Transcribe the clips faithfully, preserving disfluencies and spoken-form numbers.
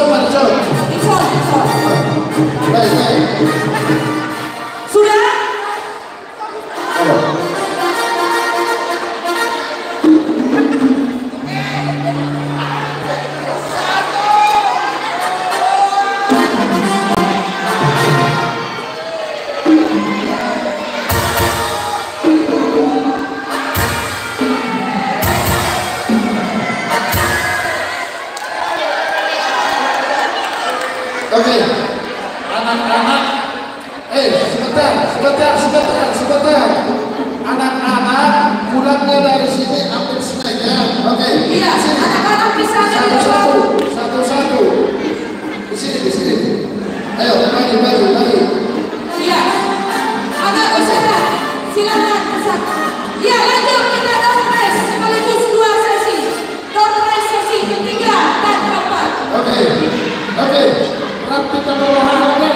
Pak Rizal. Rizal, Rizal. Baik, baik. Sudah? Oke. Anak-anak. Eh, sebentar, sebentar, sebentar, sebentar. Anak-anak pulangnya dari sini ambil snack ya. Oke. Iya, sini. Anak-anak bisa dari satu-satu, satu-satu. Di sini, di sini. Ayo, mari, mari, mari. Iya. Agak ke sana. Silakan ke sana. Iya, lanjut, kita door prize sekaligus dua sesi. Door prize sesi ketiga dan keempat. Oke. Oke. Rapi kita bawa harga.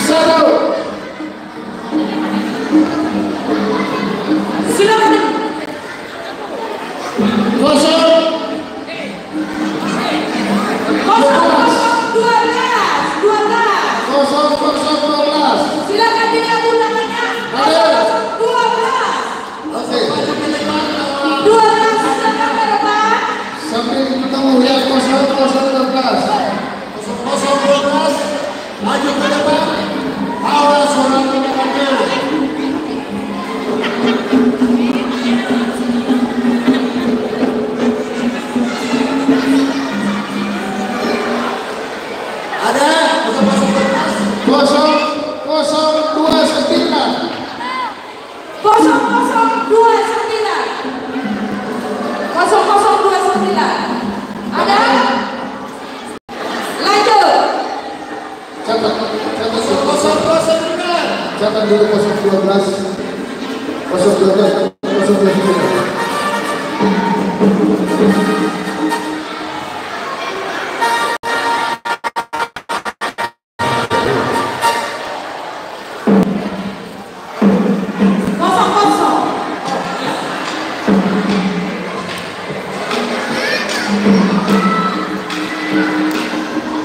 Satu. Silakan. Kosong. Kosong, kosong, dua belas, dua belas. Kosong, kosong, dua belas. Silakan dilihat undangannya. Ada. Kosong, kosong, dua belas. Oke. Dua belas, silakan ke depan. Sambil kita mau lihat kosong, kosong, dua belas. Kosong kosong dua belas, maju ke depan. Awas orang ke depan. Ada, kosong kosong dua belas. Kosong kosong dua sembilan. Kosong kosong dua sembilan. Kosong kosong dua sembilan. Ada? Lanjut. Catat, catat. Kosong kosong dua sembilan. Catat dulu kosong dua belas. Kosong dua belas, kosong dua sembilan. Kosong kosong.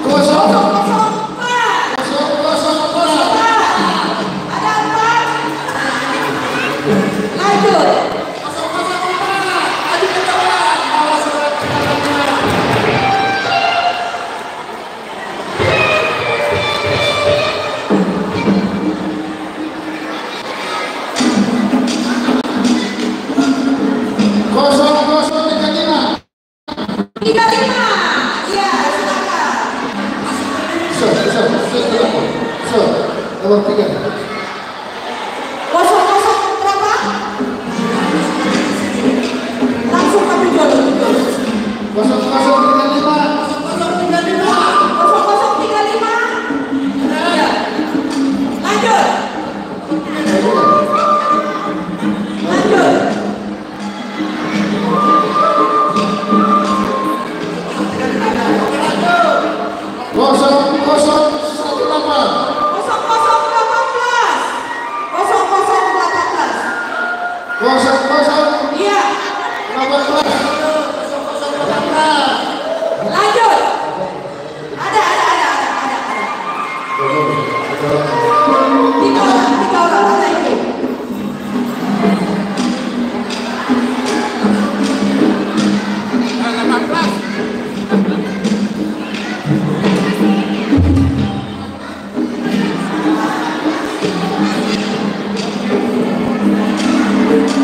Kosong kosong empat. Kosong kosong empat. Ada empat. Lanjut. Kosong kosong empat. Maju ke depan. Awas, awas, awas. Kosong kosong tiga lima. Tiga lima. Iya, silakan. Sir, sir, sir, sir, sir. Nomor tiga. Kosong kosong berapa? Langsung kami jual, jual. Kosong kosong tiga lima. Kosong kosong tiga lima. Kosong kosong tiga lima. Iya. Lanjut. Lanjut. Kosong kosong satu delapan. Kosong kosong delapan belas. Kosong kosong delapan belas. Kosong kosong. Iya. Delapan belas. Lanjut. Ada, ada, ada, ada, ada, ada. Tiga orang, tiga orang, ada itu.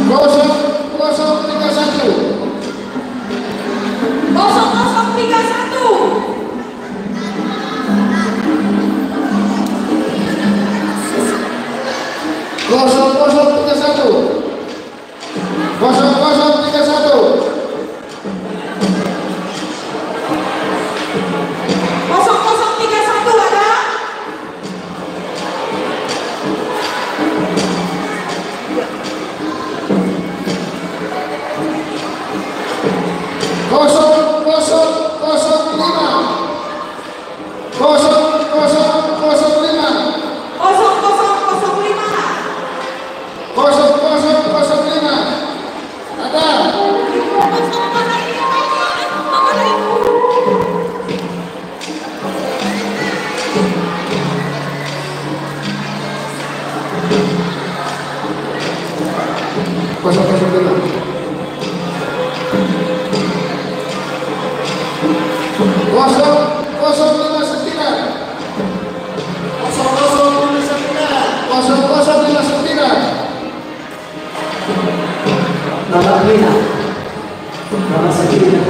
Kosong kosong tiga satu. Kosong kosong tiga satu. Kosong kosong tiga satu. Kosong kosong tiga satu. Kosong kosong tiga satu ada? Kosong kosong kosong lima. Kosong kosong kosong lima. Kosong kosong kosong lima. Kosong kosong kosong lima. Ada. Kosong kosong lima sembilan. Kosong kosong lima sembilan. Kosong kosong lima sembilan. Bapak Mina. Bapak Sakina.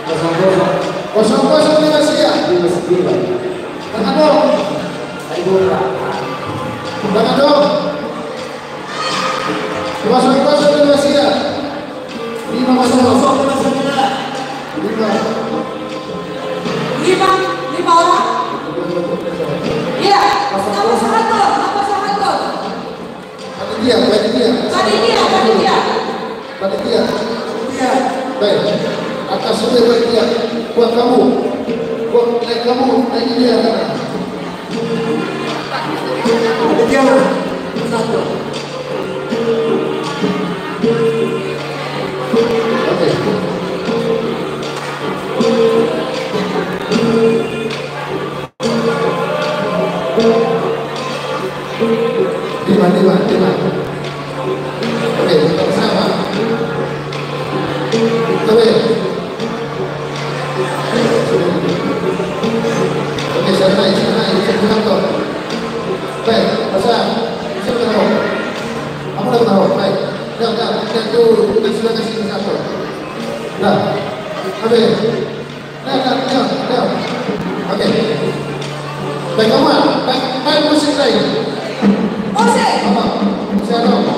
Kosong kosong. Kosong kosong lima sembilan. Lima sembilan. Tangan dong. Ayo, Pak. Tangan dong. Kosong kosong lima sembilan. Lima kosong. Kosong kosong lima sembilan. Lima. Lima, lima orang. Iya, kosong kosong. Tambah seratus, tambah seratus. Panitia, panitia. Panitia, panitia. Panitia. Panitia. Baik. Atas sudah panitia. Buat kamu. Buat naik kamu, naik dia. Panitia, Mas. Satu. Oke. Lima, lima, lima. Oke, sama. Oke. Oke, santai, santai, santai. Baik, masa, bisa tahu. Apa dah tahu? Baik. Dah, dah, dah, tuh, kita sudah kasih satu. Dah. Oke. Oke. Baik, Oma. Baik, baik, musik lain. Musik. Oma, musik apa?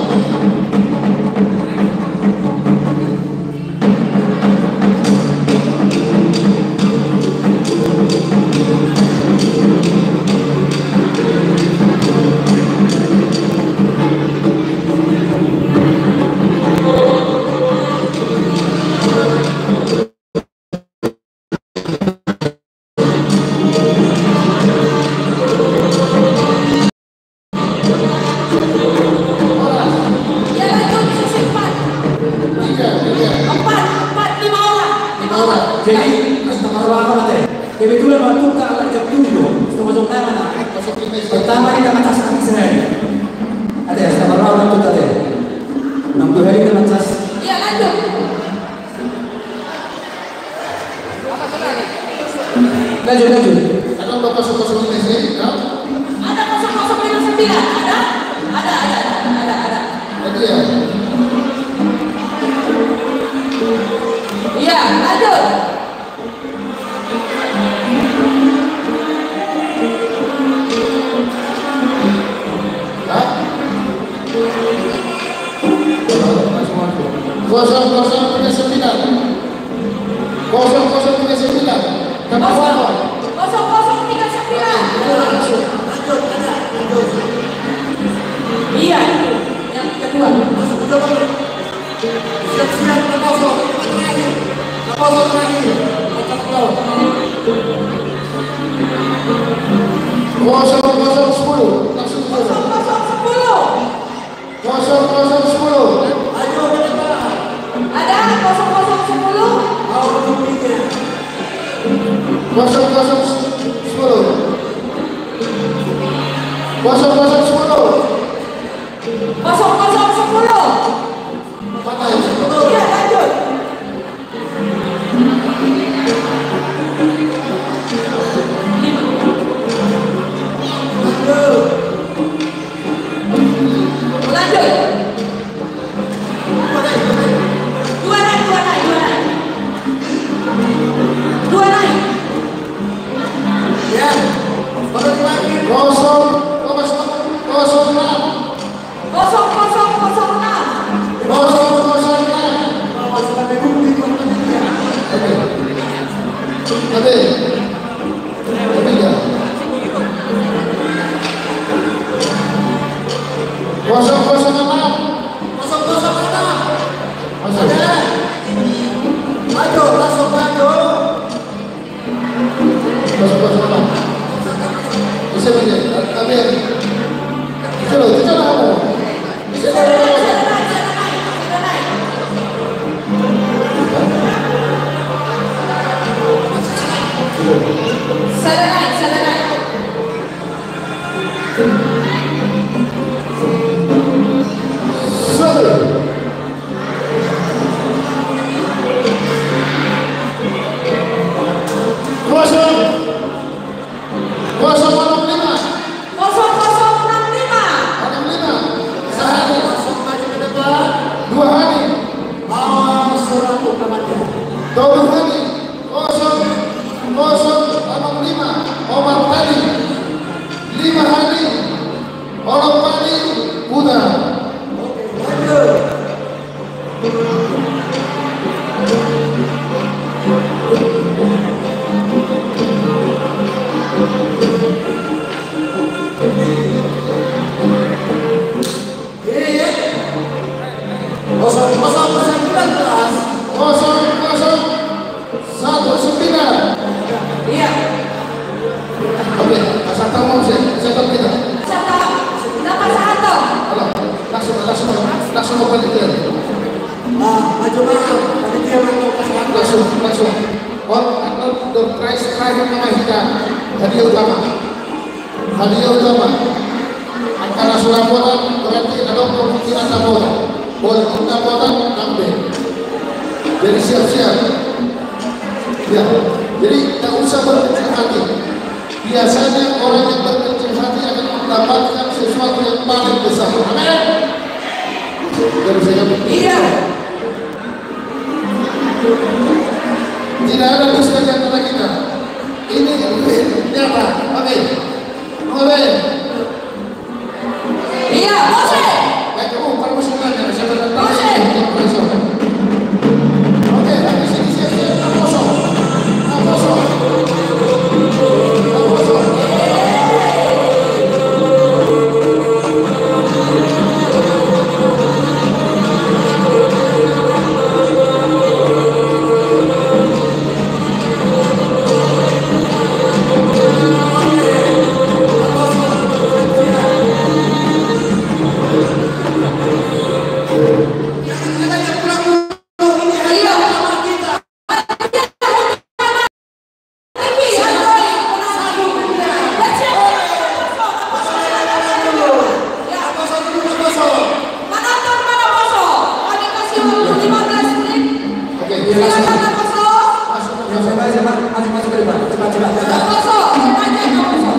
Iya, lanjut, sesi empat. Empat, empat, lima orang. Lima orang. Jadi, harus tepat waktu, Ate. Kebetulan waktu kita agak jam tujuh, setengah jam tangan, Ate. Pertama kita ngecas lagi sehari. Ate, setengah waktu, Ate. Enam puluh hari kita ngecas. Iya, lanjut. Lanjut, lanjut. Ada kosong kosong lima sembilan, ya? Ada kosong kosong lima sembilan, ada? Ada, ada, ada, ada. Ada ya? Iya, lanjut. Hah? Kosong kosong tiga sembilan. Kosong kosong tiga sembilan. Kosong kosong tiga sembilan. Iya, yang kedua. Siap-siap, kita kosong. Kita kosong lagi. Kosong kosong sepuluh. Langsung kosong kosong sepuluh. Kosong kosong sepuluh. Ada kosong kosong sepuluh? Kosong kosong sepuluh. Kosong kosong sepuluh. Kosong kosong sepuluh. Iya, lanjut. Lanjut. Dua naik, dua naik, dua naik. Dua naik. Ya. Kosong, kosong, kosong enam. Kosong kosong kosong enam. Kosong kosong enam. Oke. Oke. Ketiga. Kosong kosong enam. Kosong kosong enam. Masuk. Maju, masuk, maju. Masuk, masuk, masuk. Bisa, bisa. Amin. Bisa, bisa, bisa. Sada naik, sada naik. Sada. hali, kosong, kosong, onom lima, opat hali, lima hali, onom hali, putar. Kosong, kosong, sembilan belas. Kosong, kosong, satu sembilan. Iya. Oke, pasang tangan, saya, saya tahu kita. Pasang tangan. Kita pasang tangan. Halo, langsung, langsung, langsung ke panitia. Ah, maju, maju. Panitia, maju, pasang tangan. Langsung, langsung. Oh, door prize terakhir nama kita. Hadiah utama. Hadiah utama. Angka na so dapotan berarti adong kemungkinan dapotan. Walaupun dapotan, nambah. Jadi siap-siap. Ya. Jadi tak usah berkecil hati. Biasanya orang yang berkecil hati akan mendapatkan sesuatu yang paling besar. Amin. Dari saya. Iya. Tidak ada dusta di antara kita. Ini nyata. Oke. Oke. Iya, Jose. Baik, kamu permusuhan ya, saya datang. Jose. Oke, habis ini siap-siap, Naposo. Naposo. Naposo. Oke, dia langsung. Silakan, Pak Oso. Masuk, masuk, masuk, masuk, masuk, masuk ke depan. Cepat, cepat, cepat. Pak Oso, cepat, cepat, Pak Oso.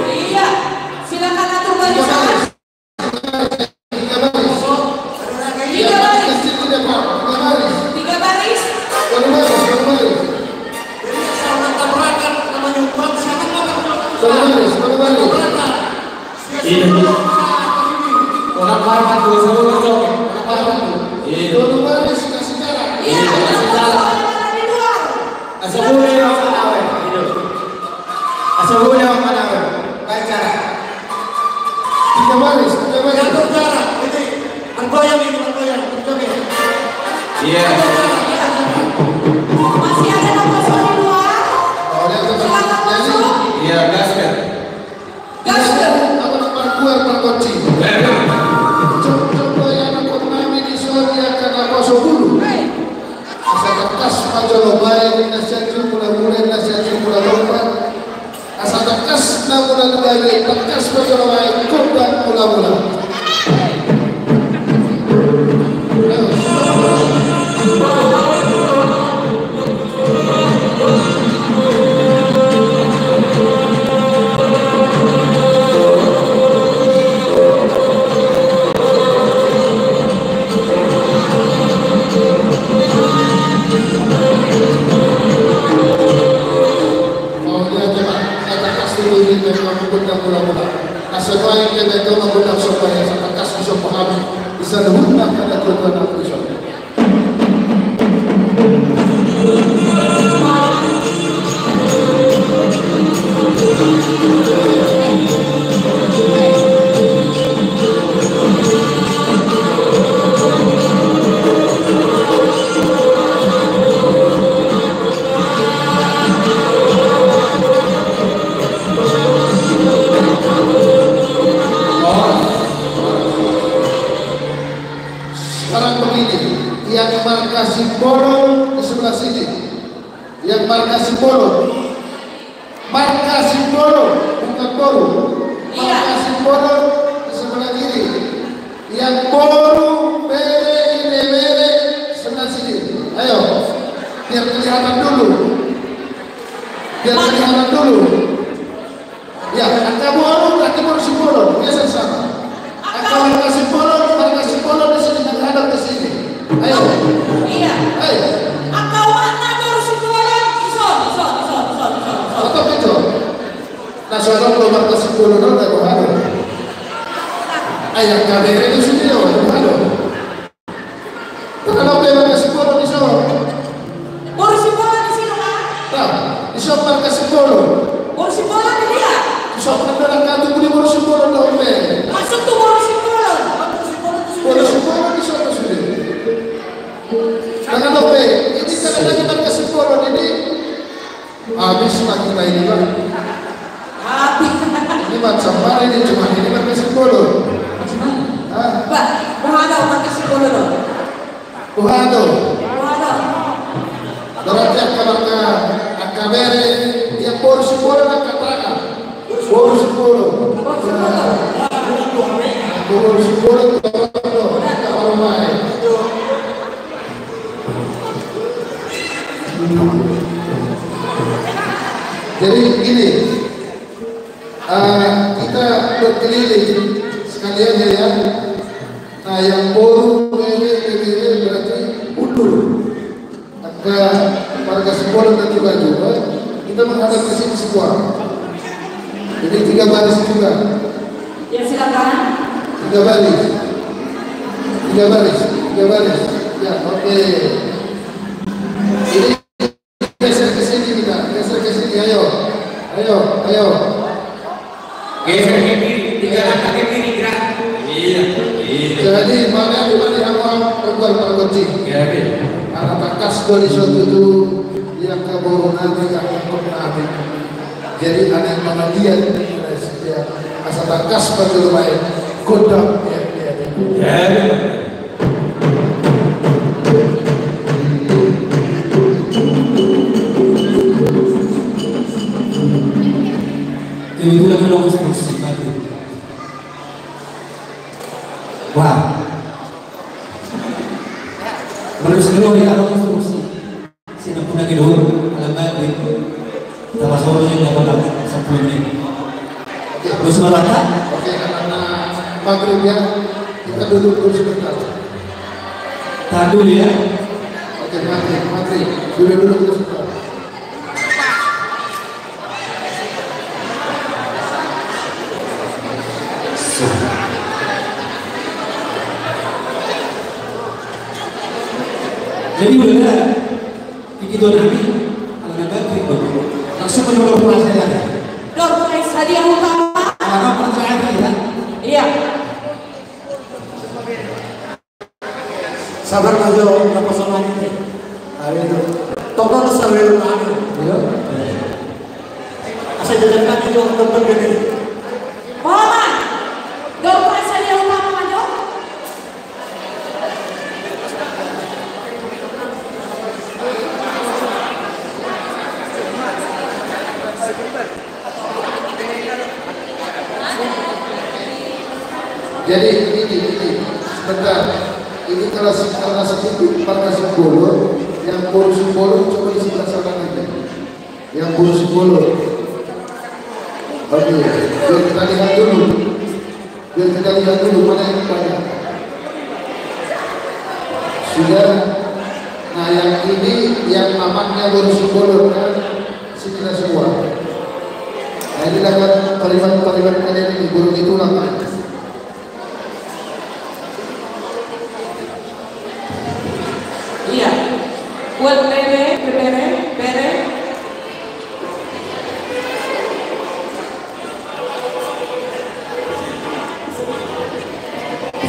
Iya, silakan atur barisan. Tiga baris. Tiga baris. Tiga baris. Tiga baris. Tiga baris. Jadi, asal tabrakan namanya umpan, siapa yang dapat? Tiga baris. Tiga baris. Tabrakan. Iya. Orang parah tuh, sama orang cowok. Orang parah tuh. Iya. Tiga baris, kasih jarak. Iya, kasih jarak. Asa boleh, Pak Nawe. Iya. Asa boleh, Pak Nawe. Baik, jarak. Tiga baris, tiga baris. Diatur jarak. Ini, Argoyang ini, Argoyang. Iya. Masih ada Naposo di luar. Oh, dia tetap. Silakan masuk. Iya, gas, kan? Gas, kan? Apa nama keluar, Pak Koci? Iya. Coba, coba ya, anak kami di Soria, karena Naposo dulu. Hei. Asa tangkas ma jolo baen na sian jumula mula, na sian jumula tompa. Asa tangkas na mula ni baen, tangkas ma jolo baen gondang mula mula. Mauliate ma, asa tangkas ma jolo baen gondang mula mula. Asa baen gondang mula mula. Saluhutna angka na tuatua na dison. Sekarang begini, yang markas Simbolon di sebelah sini. Yang markas Simbolon. Markas Simbolon, bukan boru. Iya. Markas Simbolon di sebelah kiri. Yang boru, bere, ibebere, sebelah sini. Ayo, biar kelihatan dulu. Biar kelihatan dulu. Ya, angka boru, angka boru Simbolon, biasa sama. Angka markas Simbolon, markas Simbolon di sini, menghadap ke sini. Ayo. Iya. Ayo. Angka omak na boru Simbolon, dison, dison, dison. Oto, dison. Na so adong do markas Simbolon on, na boha do. Ayo, angka bere di sini do, boha do. Tangkas dope markas Simbolon dison. Boru Simbolon dison, Pak. Nah, dison markas Simbolon. Boru Simbolon di dia. Dison kan dalam kartu beli boru Simbolon dope. Masuk tu boru Simbolon. Boru Simbolon dison sudah. Tangkas dope, ini kan lagi markas Simbolon ini. Habis lagi kita ini, Bang. Habis. Ini macam mana ini? Cuma ini markas Simbolon. Hah? Bah, boha do markas Simbolon do? Boha do? Boha do? Berarti angka markas, angka bere, yang boru Simbolon angkat tangan. Boru Simbolon. Boru Simbolon. Boru Simbolon, angka orang lain. Jadi begini, eh, kita berkeliling sekali aja ya. Nah, yang boru, bere, bere, bere berarti mundur. Angka markas Simbolon dan juga juga kita menghadap ke sini semua. Jadi tiga baris juga. Ya, silakan. Tiga baris. Tiga baris, tiga baris. Ya, oke. Ini geser ke sini kita, geser ke sini, ayo. Ayo, ayo. Geser ke kiri, tiga langkah ke kiri, gerak. Iya, iya. Jadi, mana yang dimana yang orang perempuan perempuan sih? Iya, iya. Karena tangkas do dison tutu, yang kaboru nanti, yang kekop nanti. Jadi, ada yang mana dia, dia, asa tangkas pada rumah. Kodam, ya, ya, ya. Iya, iya. Kebetulan ada konstruksi, Pak. Wah. Menurut saya, ada konstruksi. Sini pun lagi dulu, alam baik. Kita masuk dulu, ini apa, Bang? Sepuluh menit. Oke. Terus, Bang, Bang? Oke, karena maghrib ya, kita duduk dulu sebentar. Tahan dulu ya. Oke, maghrib, maghrib. Duduk dulu kita sebentar. Jadi, udah ada. Begitu nanti, kalau ada bangkit, langsung ke door prize saja. Door prize hadiah utama. Apa percaya kita? Iya. Sabar aja, nggak kosong lagi. Hari itu. Toko tuh sambil makan. Iya. Asal jajan kaki tuh, tempat gini. Paman, door prize hadiah utama, Manjo. Jadi ini, ini, sebentar. Ini kalau, kalau sedikit markas Simbolon, yang boru Simbolon coba di sebelah sana aja. Yang boru Simbolon. Oke, biar kita lihat dulu. Biar kita lihat dulu mana yang banyak. Sudah. Nah, yang ini, yang amannya boru Simbolon kan, sini lah semua. Nah, ini kan pariban-pariban kalian ini, boru di tulang. Buat bere, bere, bere.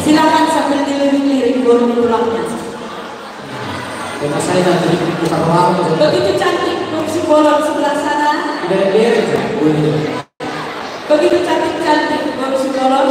Silakan sambil dilirik-lirik boru ni tulangnya. Begitu cantik boru Simbolon sebelah sana. Begitu cantik-cantik boru Simbolon.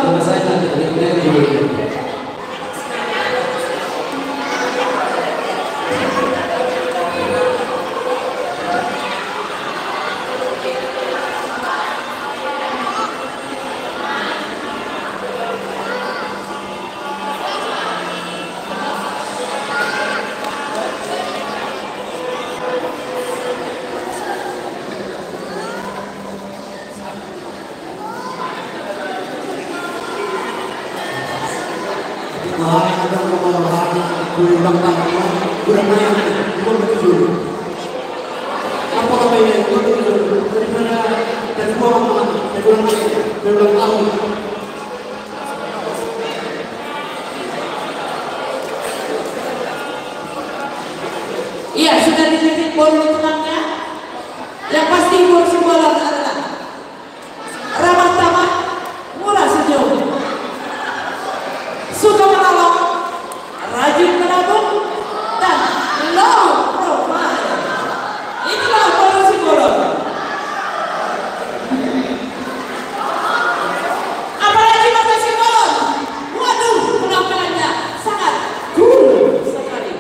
Iya, sudah dilirik boru ni tulangnya. Yang pasti boru Simbolon adalah ramah tamah, murah senyum, suka menolong, rajin menabung, dan low profile. Itulah boru Simbolon. Apalagi boru Simbolon. Waduh, penampilannya sangat cool sekali.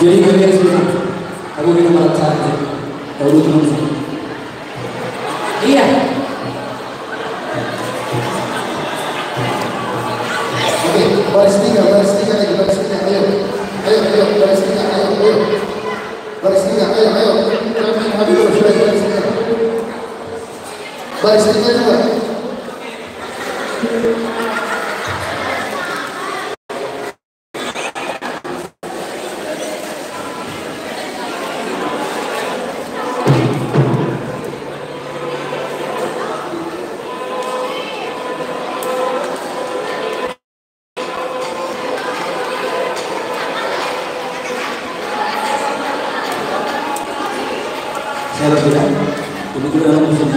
Jadi, kalian semua, aku kita merasa, tahu teman-teman. Iya. Oke, baris tiga, baris tiga lagi, baris tiga, ayo. Ayo, ayo, baris tiga, ayo, ayo. Baris tiga, ayo, ayo. Baris tiga. Baris tiga juga. Saya tidak. Kebetulan langsung.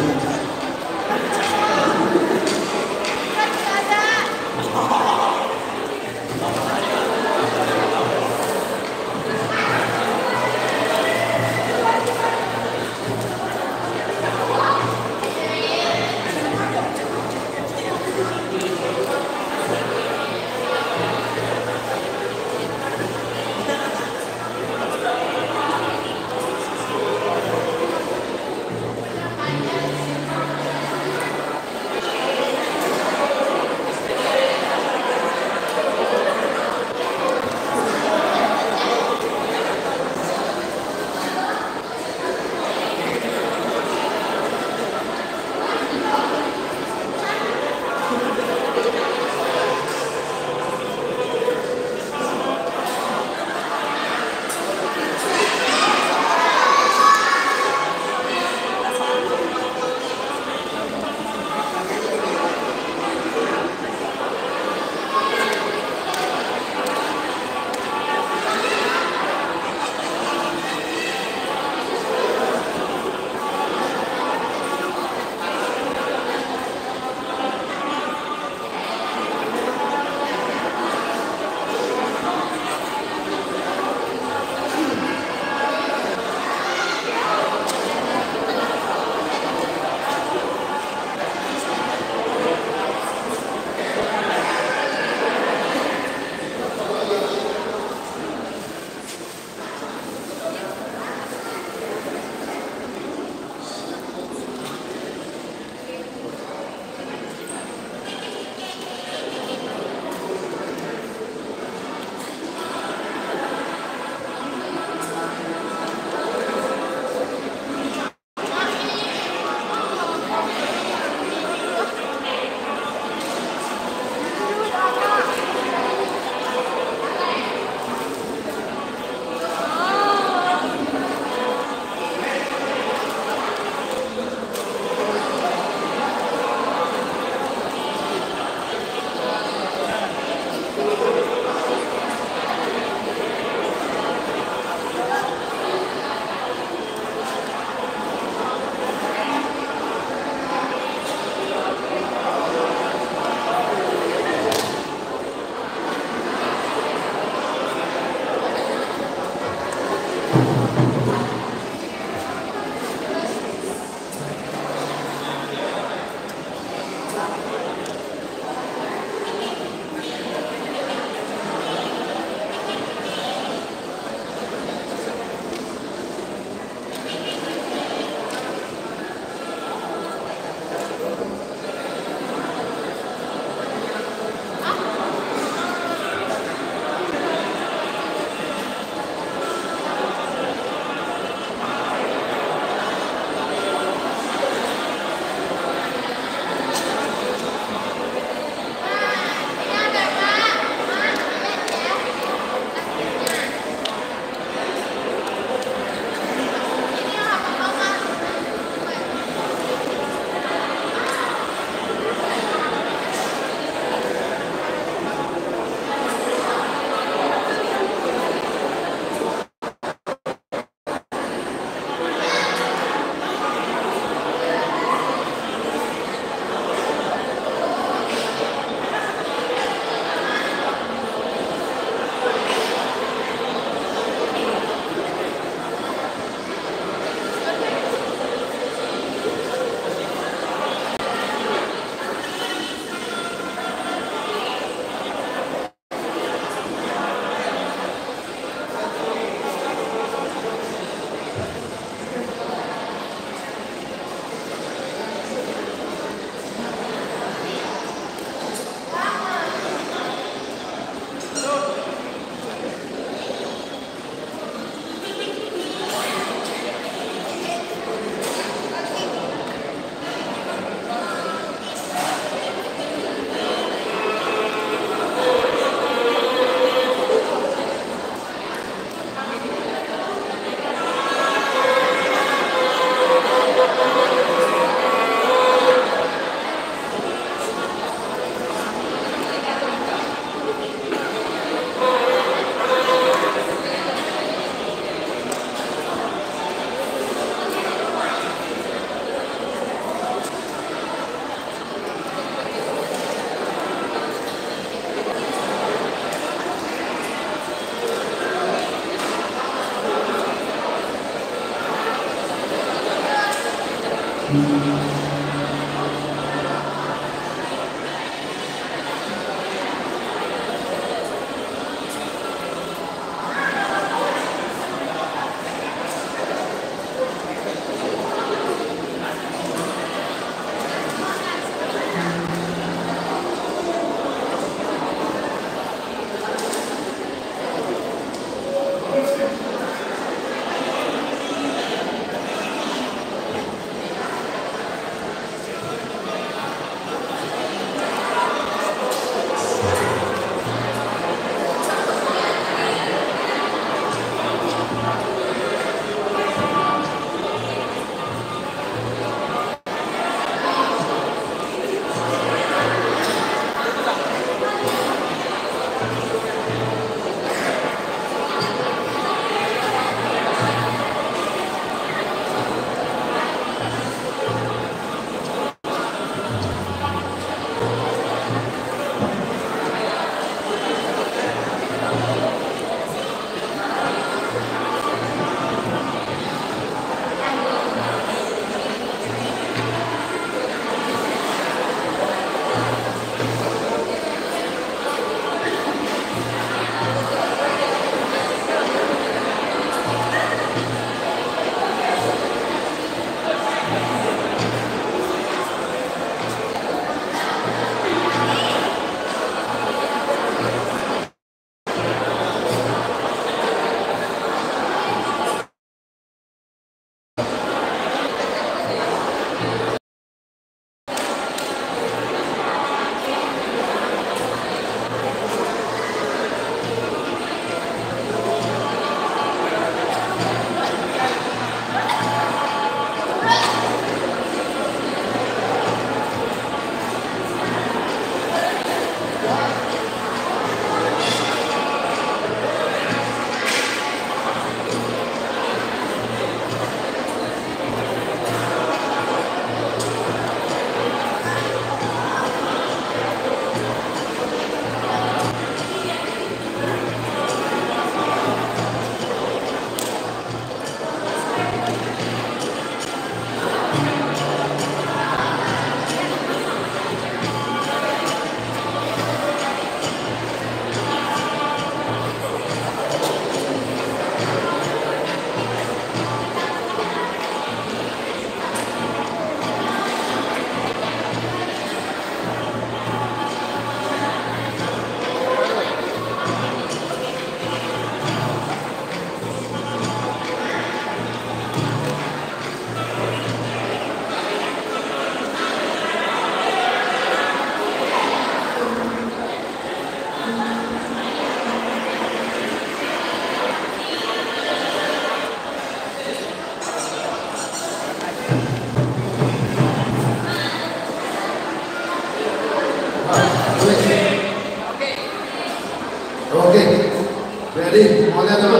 Jadi, mauliate ma.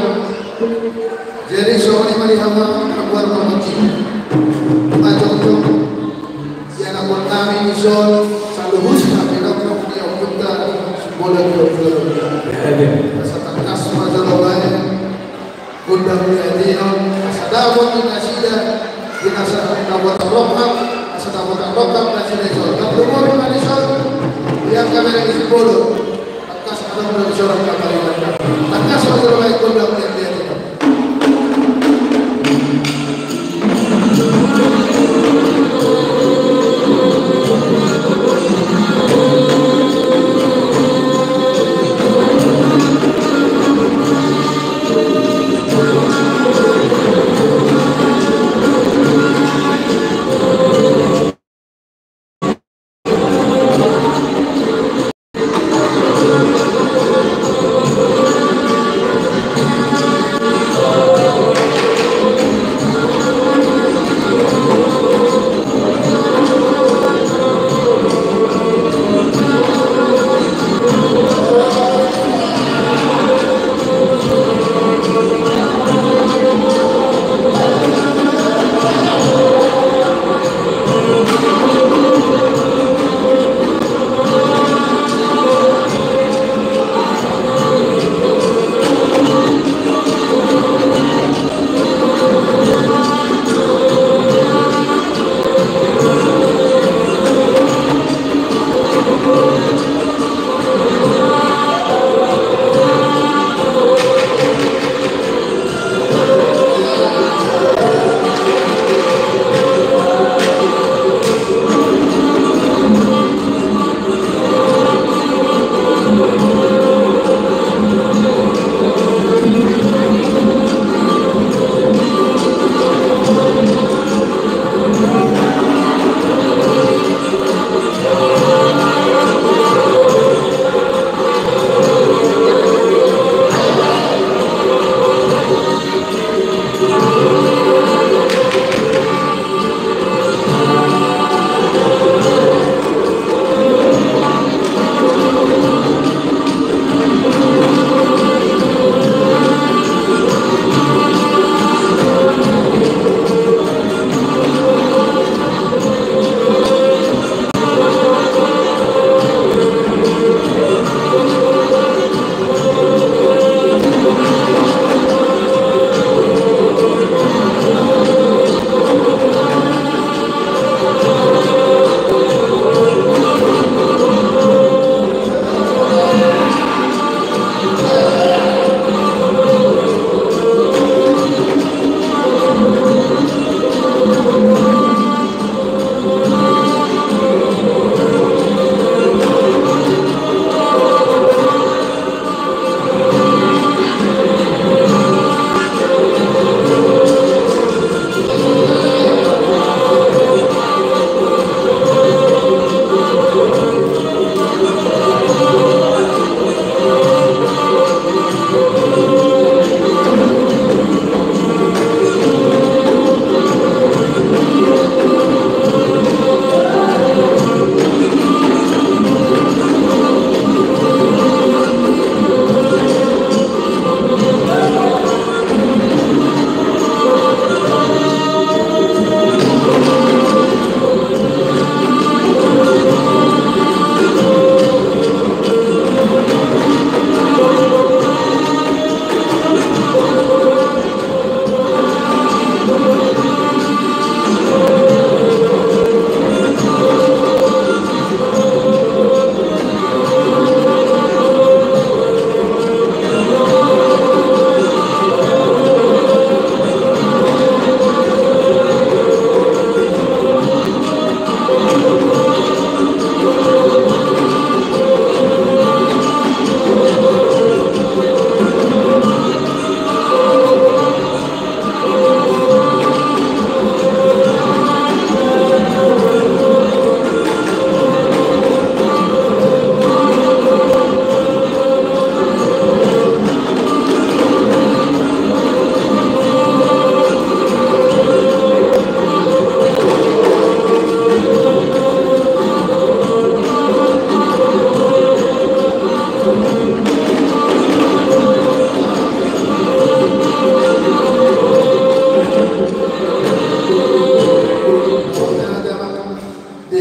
Jadi, songon i ma di hamu angka na hualuhon i. Majongjong sian angka nami dison, saluhutna pinompar ni ompunta Simbolon. Asa tangkas ma jolo baen gondang ni hatiha on, asa dapot di nasida, di nasida dapot rongkap, asa dapot rongkap nasida dison. Tangkas ma dison, di angka na di Simbolon. Tangkas adong do dison angka na di Simbolon. Tangkas ma jolo baen gondang ni hatiha on.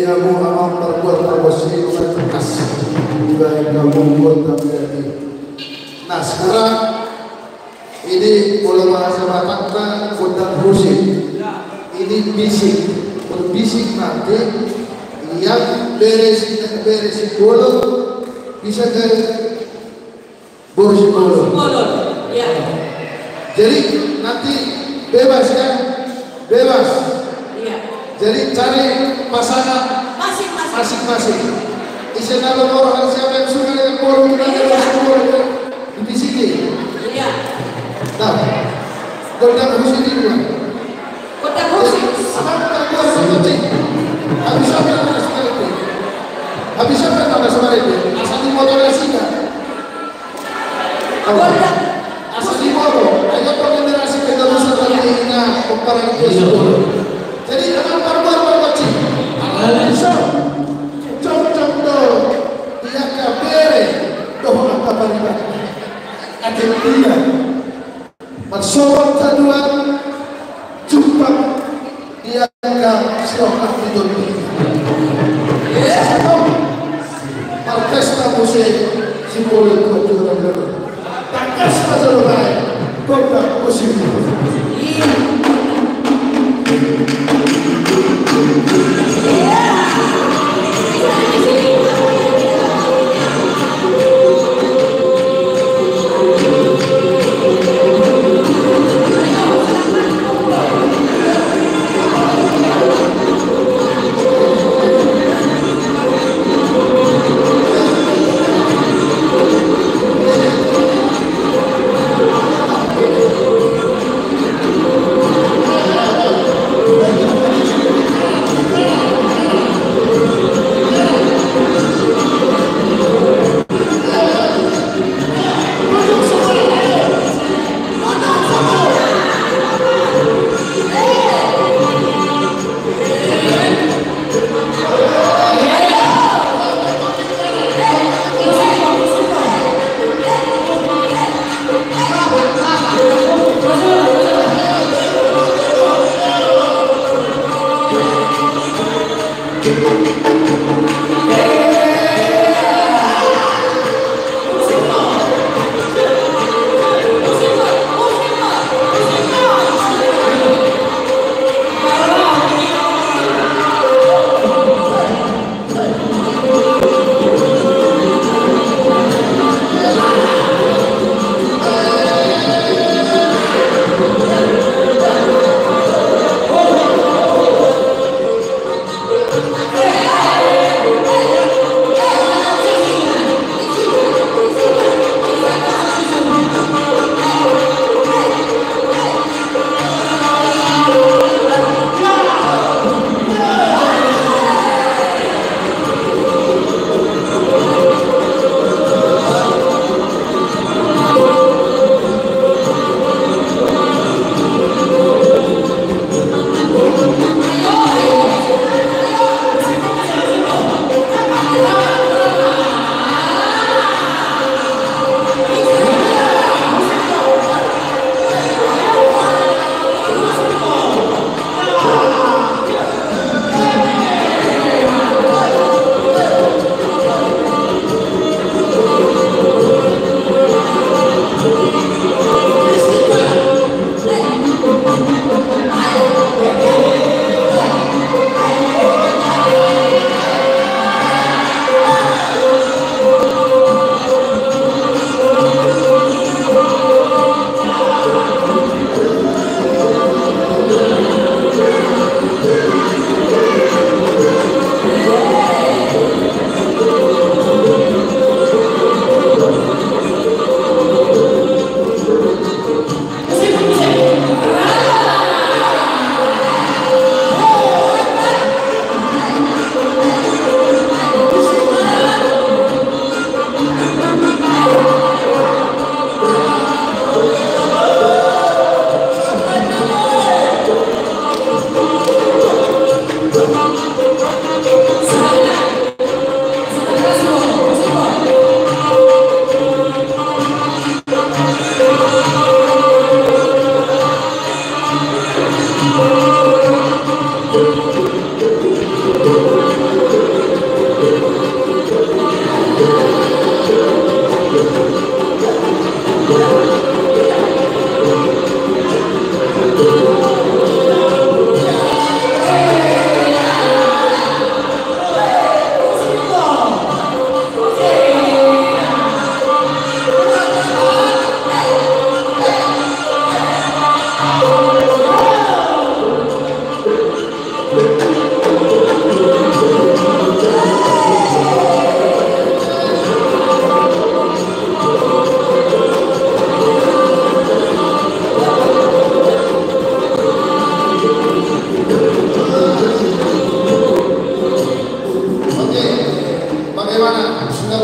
Ia mu amang pargual pargonsi, tangkas dibaen hamu gondang. Jadi, nah, sekarang ini, molo bahasa Batakna, gondang husip. Ini bisik, berbisik nanti. Yang bere si, bere si bolon bisa ke boru si bolon. Bolon, ya. Jadi, nanti bebas, ya, bebas. Iya. Jadi, cari pasangan masing-masing. Masing-masing. Ise na lomo roha, siapa yang suka dengan boru, kita ada boru, ya. Dibisiki. Iya. Nah, gondang husip ini, Bang. Gondang husip. Jadi, abang tak buat sama cik. Habis apa yang harus mengerti? Habis apa yang harus mengerti? Asal di motor yang singgah. Gondang. Asal di motor. Ayo, kogenerasi kita bisa tadi, nah, pemparan itu. Iya. Jadi, jangan barbar-barbar, cik. Kalau bisa, cocok tuh. Dia kabere. Dohot angka pariban. Akhirnya. Marsomba haduan, jumpang di angka siroha di tondi. Marpesta muse si bolon tu jumpang. Tangkas ma jolo baen gondang husip.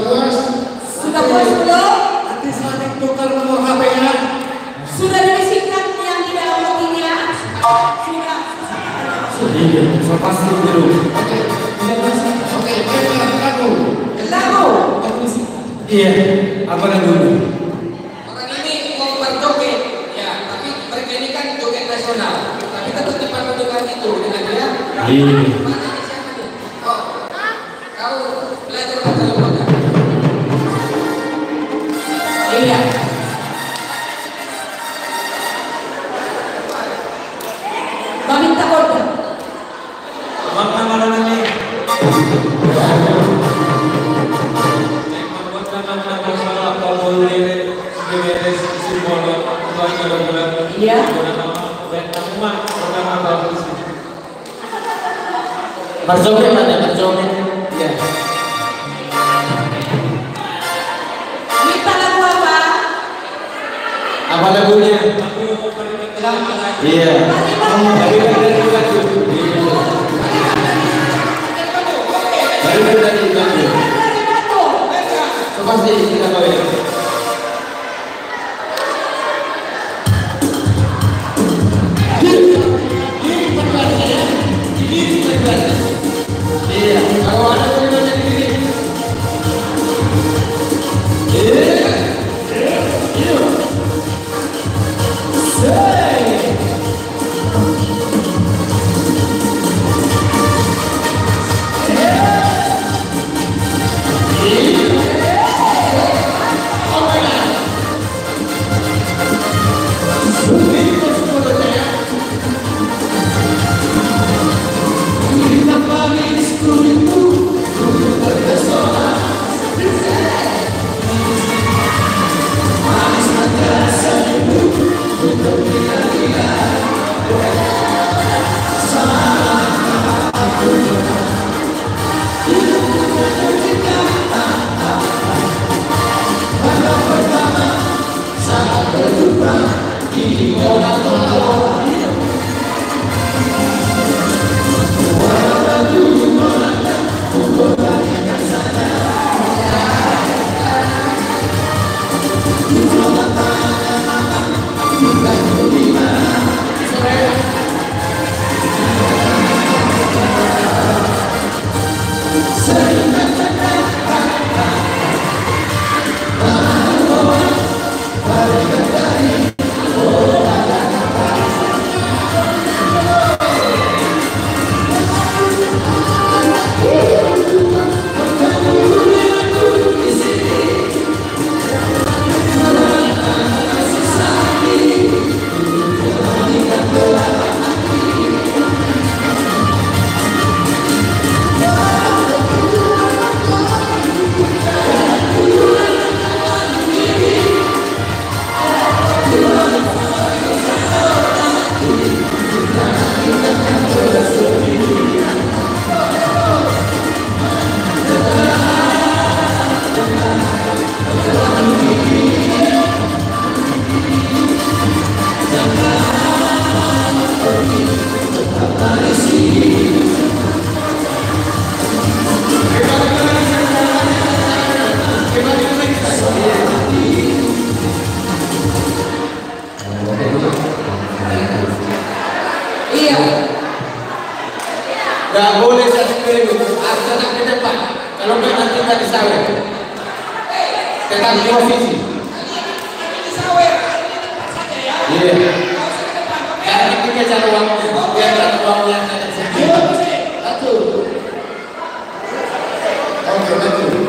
Sudah puas belum? Nanti saling tukar nomor H P-nya. Sudah dibersihkan yang tidak pentingnya? Sudah. Iya, so pasti dulu. Oke, tidak masuk. Oke, baiklah, lagu. Lagu. Iya, apa lagunya? Orang ini mau berjoget, ya, tapi mereka ini kan joget nasional, tapi tetap dipandu dengan itu, dengan dia. Iya. Mana nih, siapa nih? Oh, kau belajar baca lomba. Iya. Meminta order. Iya. Marjoget mana, marjoget. Iya. Minta lagu apa? Apa lagunya? Iya. Balikan dari lagu. Balikan dari lagu. Coba sih kita tahu ya. Iya, kalau ada terima jadi gini. Iya. Iya. Say. Iya. Nggak boleh satu minggu, harus datang ke depan. Kalau nggak, nanti nggak disawer. Tetap di posisi. Iya. Jangan dipikir cari uang, biar dapat uang yang ada. Satu. Oke, thank you.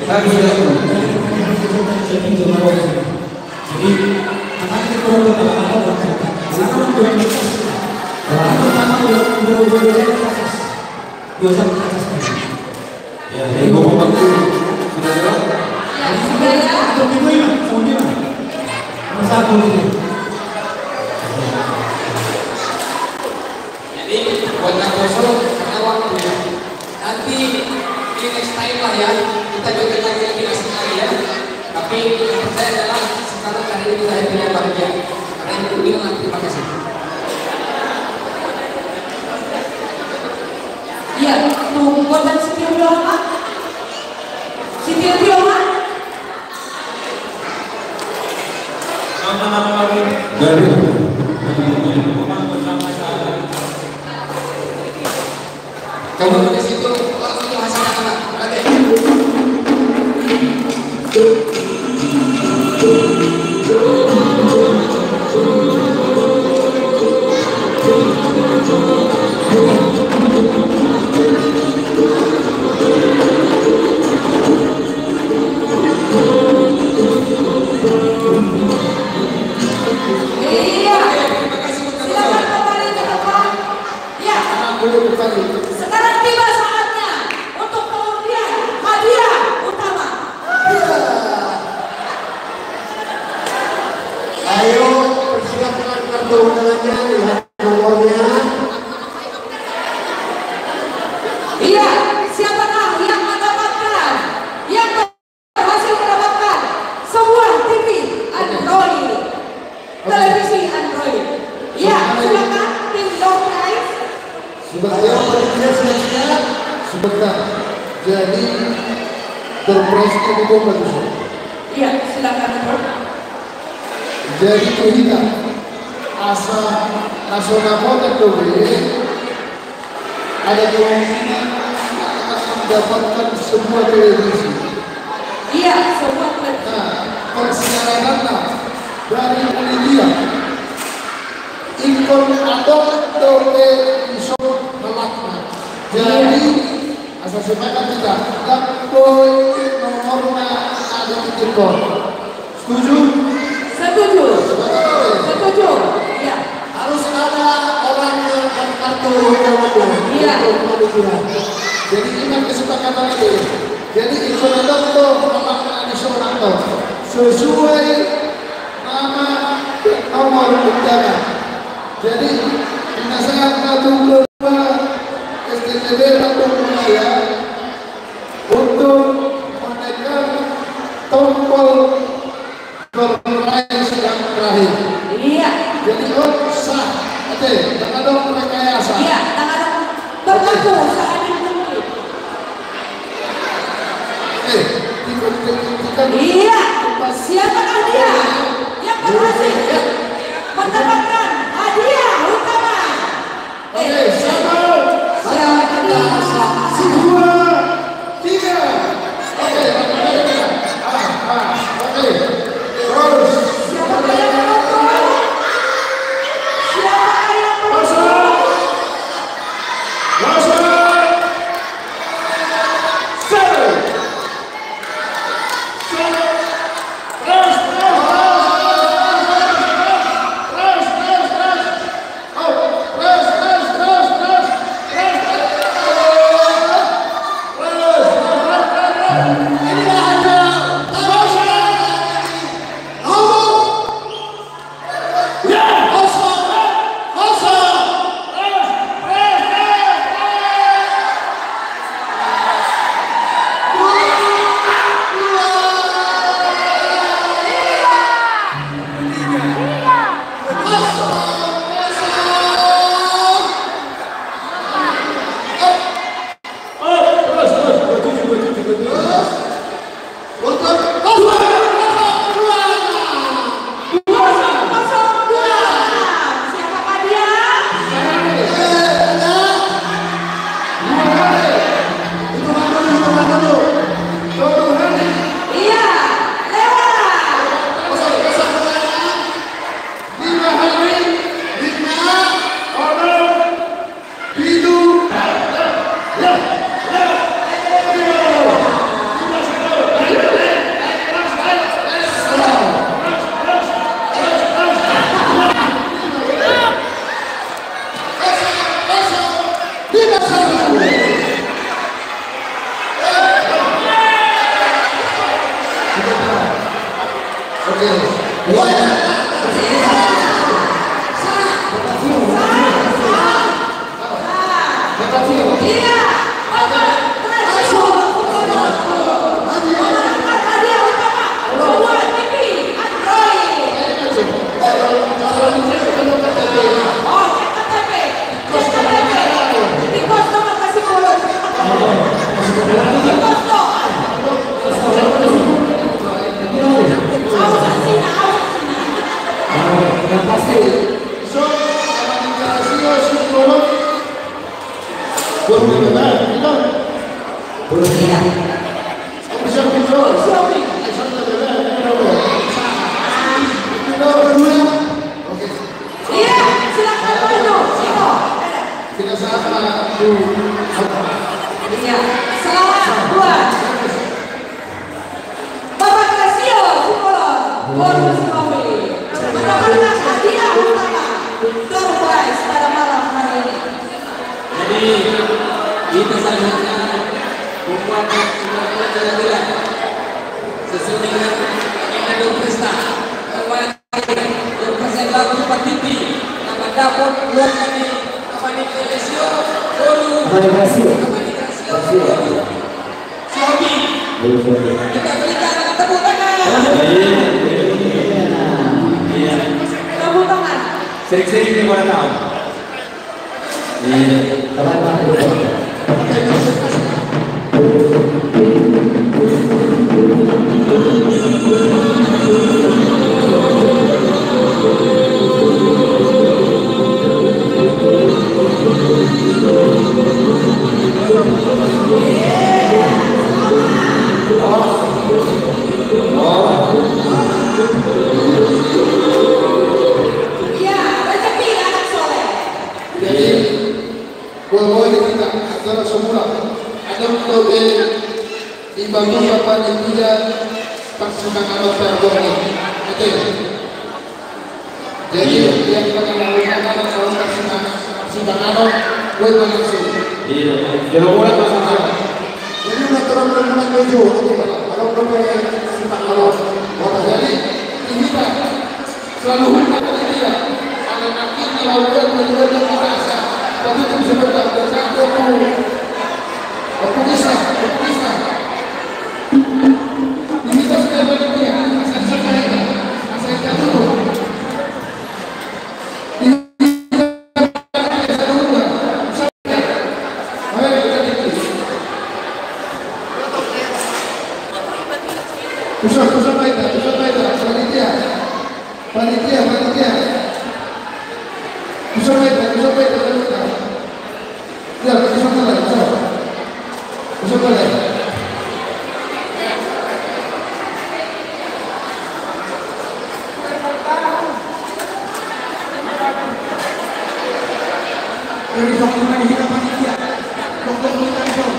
Bagus ya. Jadi, makanya kita perlu tahu apa, apa, apa. Kenapa orang tua kita? Karena orang tua kita udah, udah, udah, udah, udah. Ya, jadi gua mau bantu. Sudah lewat? Ya, sudah ya. Atau gitu ya, sama dia. Nomor satu gitu. Jadi, buat Kang Koso, karena waktu ya. Nanti di next time lah ya, kita joget lagi lebih asik lagi ya. Tapi yang percaya adalah sekarang hari ini kita happy dan bahagia. Karena itu, bilang terima kasih. Iya, tunggu dan setia doa. Setia doa. Kamu di situ, langsung ke masyarakat. Oke. Iya. Silakan kembali ke tempat. Ya. Sekarang tiba saatnya untuk pemberian hadiah utama. Ayo, persiapkan kartu undangannya, lihat nomornya. Iya, siapakah yang mendapatkan, yang berhasil mendapatkan sebuah T V Android, televisi Android? Ya, silakan, tim door prize. Sebentar, panitia, siap-siap. Sebentar. Jadi, door prize-nya di bawah bagus. Iya, silakan, Bro. Jadi, tu hita, asa, asa na potek do be, ada kemungkinan akan mendapatkan sebuah televisi. Iya, sebuah televisi. Nah, persyaratanna dari panitia, ingkon adong dope dison halakna. Jadi, iya, asa sepakat hita, ndang boi nomorna na ditingkithon. Setuju? Setuju. Setuju. Setuju. Iya. Harus ada orang yang kartu undangannya. Iya. Untuk panitia. Jadi, ingat kesepakatan itu. Jadi, ingkon adong do halakna dison do, sesuai nama dan nomor undangan. Jadi, pinasahat ma tu ketua S T T B Kampung Melayu untuk menekan tombol surprise yang terakhir. Iya. Jadi, oh, sah. Oke, ndang adong rekayasa. Iya, ndang adong. Berlaku seadil mungkin. Oke, tiga, tiga, tiga. Iya. Siapakah dia yang berhasil mendapatkan hadiah utama? Oke, satu, satu, dua, tiga. Oke, oke. Ah, ah, oke. Terus. Siapa yang beruntung? Siapa yang beruntung? Masuk. Masuk. Satu. Iya, silakan maju. Iya, selamat buat Bapak Glasio Simbolon, bonus mobil. Mendapatkan hadiah utama, door prize pada malam hari ini. Jadi, kita selanjutnya membuat sebuah pelajaran sesuai dengan agenda door prize. Door prize adalah berupa T V. Nama dapot buat kami, apa nih, Glasio? Bonus. Apa nih, Glasio? Apa nih, Glasio? Glasio. Xiaomi. Iya, iya, iya. Kita berikan tepuk tangan. Iya, iya, iya. Iya. Tepuk tangan. Sering-sering dia pada tahu. Iya. Teman-teman, tepuk tangan. Jadi, boha-boha ni hita, acara semula. Adong dope di bagian panitia parsipanganon tarbohon i. Oke. Jadi, iya, yang pernah melakukan kalau parsipanganon, parsipanganon, gue langsung. Iya. Jadi, udah terang mulai menuju. Oke, kalau gue parsipanganon. Jadi, ini, Pak. Selalu hukum dari dia. Anak-anak ini lakukan menjual dan merasa. Tapi itu sebentar, dan satu aku. Aku bisa, aku bisa. Ini kita sudah balik dia. Asal saya, asal saya tutup. Ini kita sudah buka. Ayo, kita tutup. Usah, usah, baik, usah, baik, panitia. Panitia, panitia. Bisa baik, bisa baik, bisa baik. Ya, bisa mulai, bisa. Bisa mulai. Dari satu lagi kita panitia. Dokter Mulia Anton.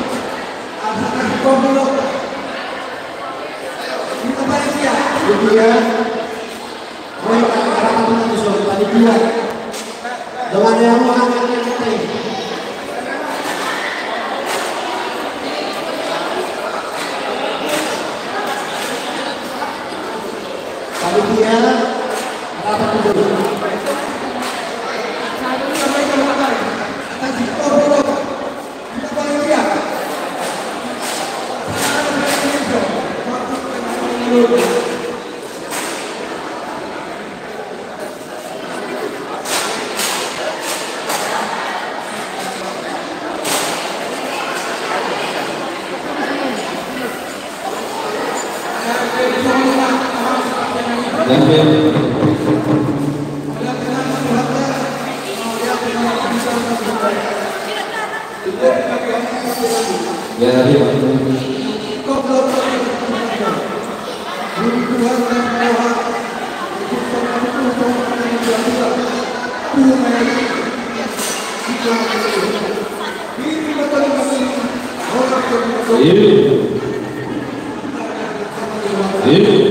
Asal kasih kau dulu. Kita panitia. Panitia. Oi, arah satu nanti, sorry, panitia. Doa dia mau angkat yang penting. Panitia, arah satu dulu. Panitia. Ya, ya. Iya. Iya.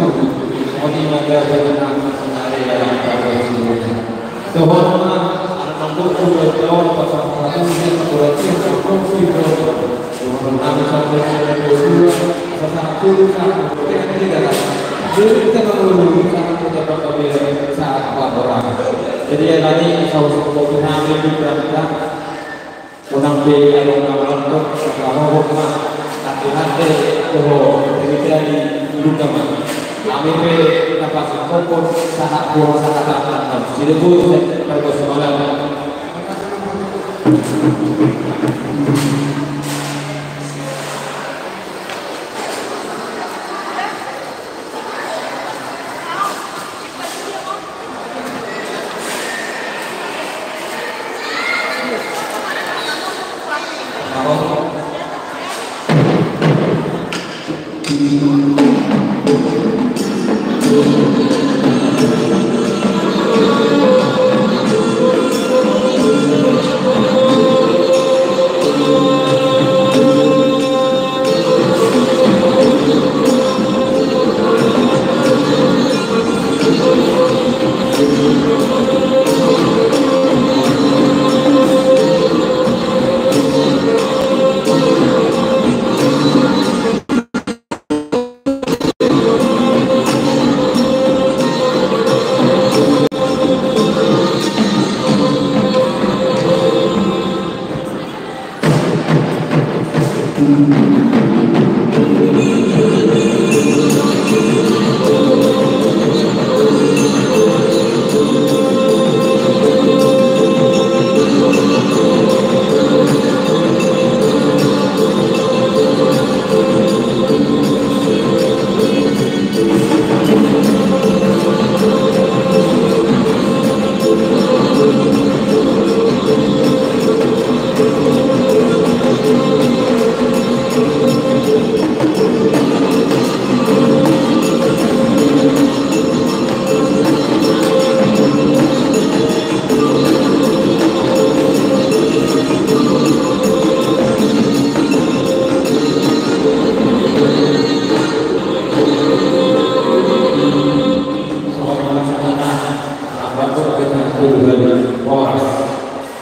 Odi ma gabe na sonari ala pargonsi. Dohot ma anak nangkok tu dohot pasangan satu di perguruan tinggi Kampung Sidromo. Dohot kami sampai pada dua puluh dua, asa sangat sulit, sangat berbeda, tidak ada. Jadi kita kalau dulu sangat kita berbeda saat orang. Jadi ya tadi saus kopi nami juga kita. Unang pe adong na manonton, mangkahohom ma, hande-hande dohot hita di uluta ma. Hami pe na pasangkophon sahat boha sahat tangan. Sidebut, pargonsi ma.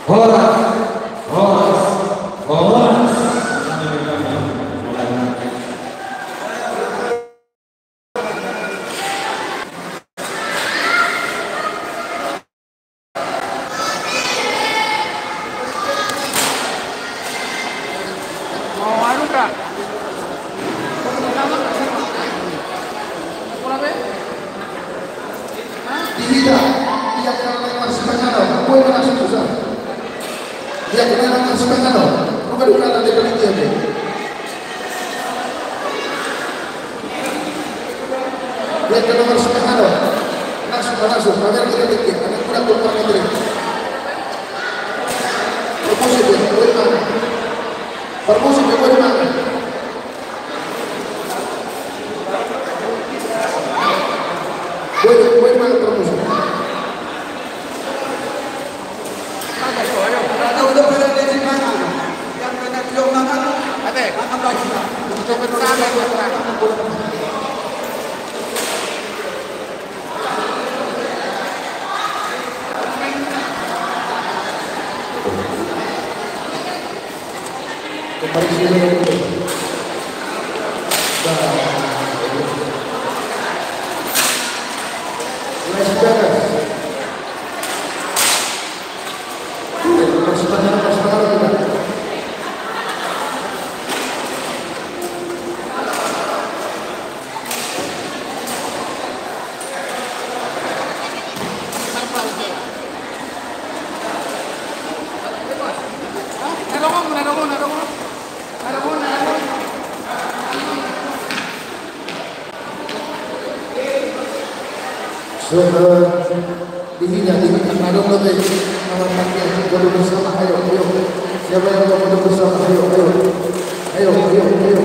Horas, horas, horas. Mau anu, Kak? Di hita, ia kena nang marsipangalo, boi ma langsung susah. Ia kena nang marsipangalo, bukan, bukan ada penelitian deh. Ia kena marsipangalo, langsung, langsung, pamer kita dikit, ada kurang tumpang itu. Permusim ya, boi ma. Permusim ya, boi ma. Boi, boi ma, permusim. Sudah, eh, di hita, di hita, na adong dope, eh, pakai, eh, gabung bersama, ayo, ayo. Siapa yang mau gabung bersama, ayo, ayo. Ayo, ayo, ayo.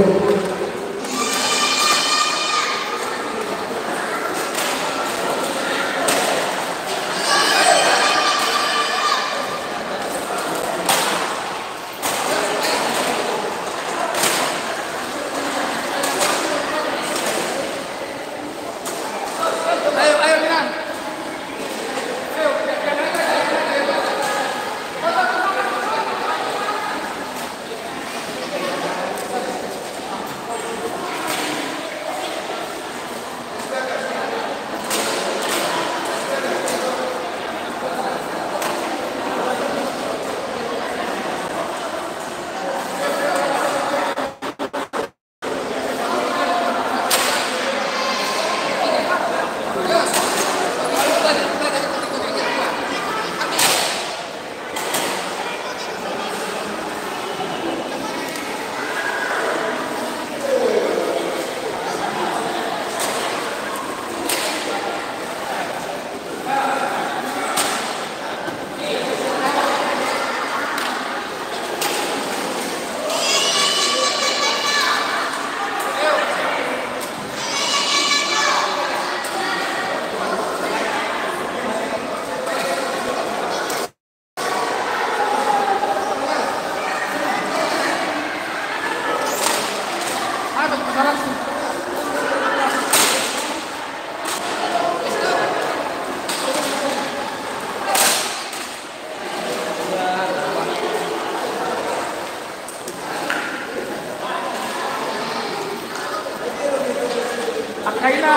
Angka ina,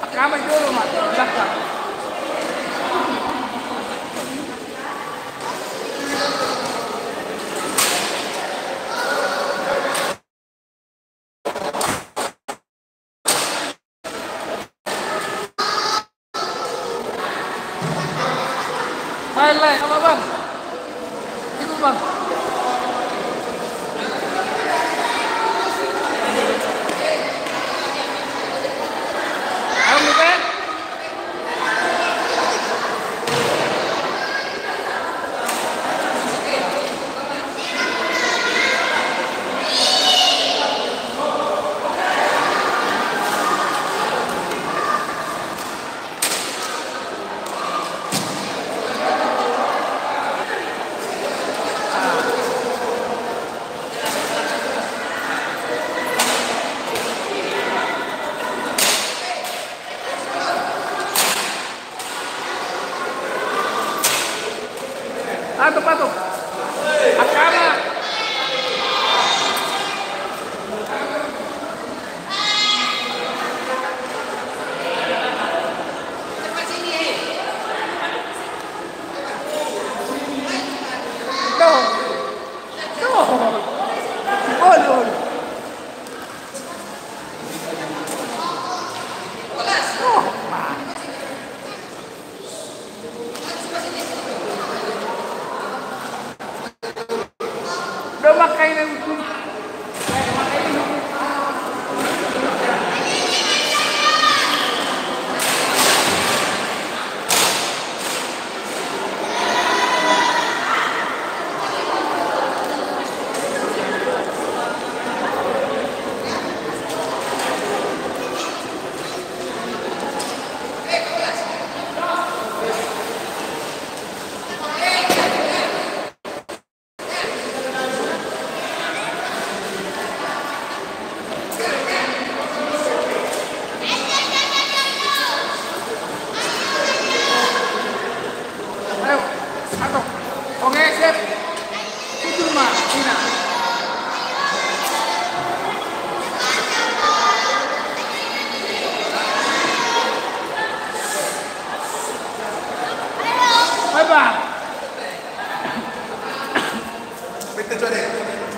angka ama i jolo ma, jaka. Hai, lai, apa, Bang? Ikut, Bang. Ayo, Bang. Patok, patok. Angka ama. Tuh. Tuh. Olo, olo.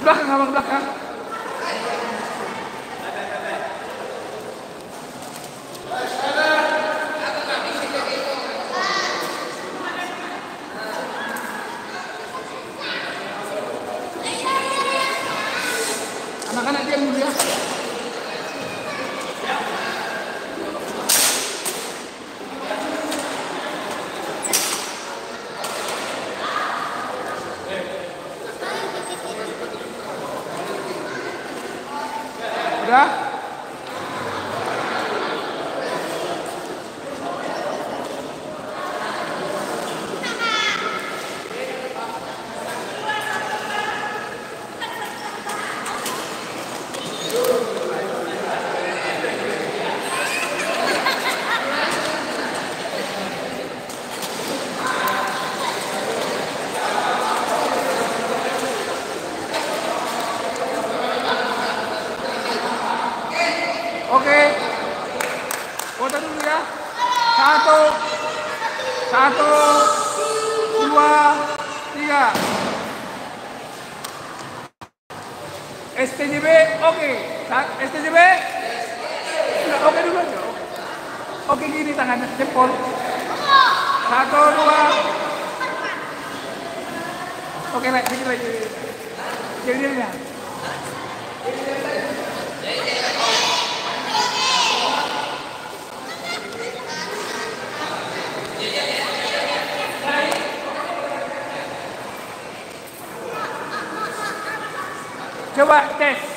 Belakang, abang, belakang. Ya. Oke. Foto dulu ya. Satu. Satu. Dua. Tiga. S T J B, oke. Sa-, S T J B? Sudah, oke dulu aja. Oke. Oke, gini tangannya, jempol. Satu, dua. Oke, lagi, lagi, lagi. Jadi, jadi, ya. Coba tes.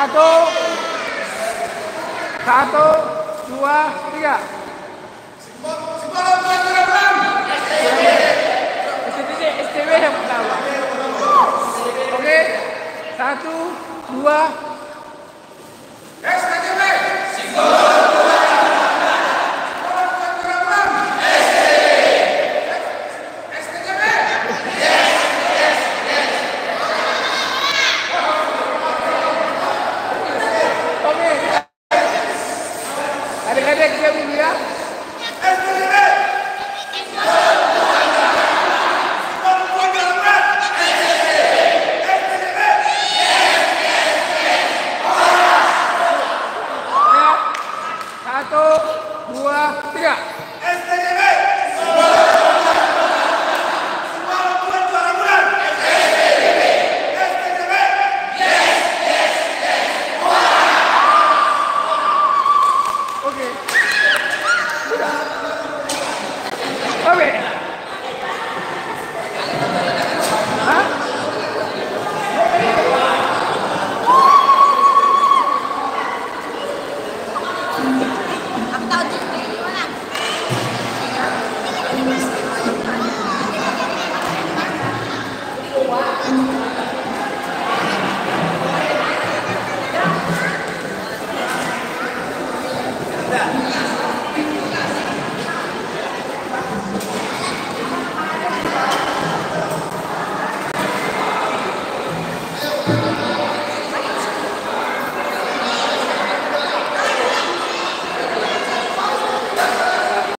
Satu, satu, dua, tiga. Oke, satu, dua.